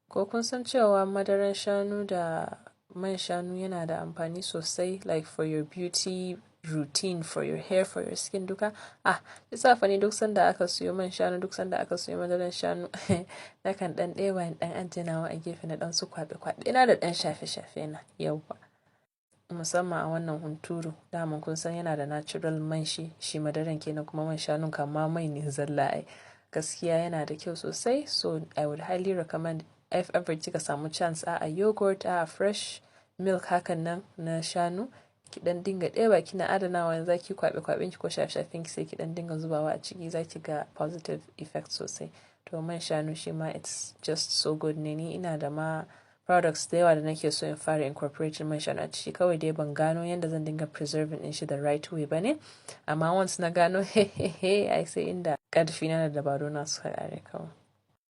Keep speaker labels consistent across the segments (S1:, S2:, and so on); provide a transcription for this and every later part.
S1: Ko kun san cewa madaran shanu da man shanu yana da amfani sosai, like for your beauty routine, for your hair, for your skin duka? Ah, shiyasa fa ni duk sanda aka siyo man shanu, duk sanda aka siyo madaran shanu, nakan ɗan ɗeba in ɗan ajiye nawa a gefe na ɗan su kwaɓe kwaɓe na da ɗan shafe shafe na, yauwa. Musamman a wannan hunturu, daman kun san yana da natural man shi, shi madaran kenan, kuma man shanun kam ma mai ne zalla ai. Gaskiya yana da kyau sosai, so I would highly recommend if ever kika samu chance, a yogurt, a fresh milk hakan nan na shanu, ki ɗan dinga ɗeba kina adanawa. Yanzu zaki kwaɓe kwaɓen ki ko shafe shafen ki, sai ki ɗan dinga zubawa a ciki, zaki ga positive effect sosai. To, man shanu shi ma it's just so good ne. Ni ina da ma products da yawa da nake so in fara incorporating man shanu a ciki, kawai dai ban gano yadda zan dinga preserving ɗin shi the right way ba ne. Amma once na gano, hehehe, ai sai inda ƙarfi na da dabaru na suka ƙare kawai.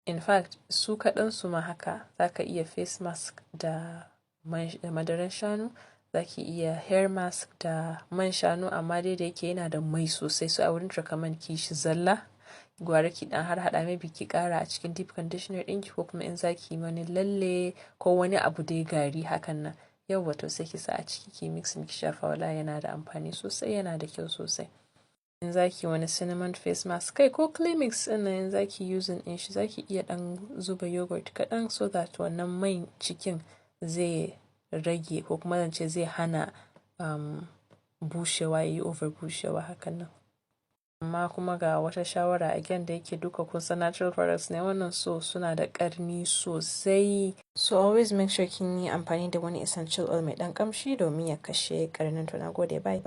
S1: In fact, su kaɗan su ma haka zaka iya face mask da man da madaran shanu, zaki iya hair mask da man shanu, amma dai da yake yana da mai sosai, so I wouldn't recommend ki shi zalla. Gwara ki ɗan har haɗa, maybe ki ƙara a cikin deep conditioner ɗinki, ko kuma in zaki yi wani lalle ko wani abu dai gari hakan nan. Yauwa, to sai ki sa a ciki, ki mixing, ki shafa. Wallahi yana da amfani sosai, yana da kyau sosai. In zaki wani cinnamon face mask, kai, ko clay mix ɗin nan in zaki using ɗin shi, zaki iya ɗan zuba yogurt kaɗan so that wannan mai cikin zai rage, ko kuma zan ce zai hana bushewa, yayi over bushewa hakan nan. Amma kuma ga wata shawara again, da yake duka kun san natural products ne wannan, so suna da ƙarni sosai. So always make sure kin yi amfani da wani essential oil mai ɗan ƙamshi domin ya kashe ƙarnin. To, na gode, bye.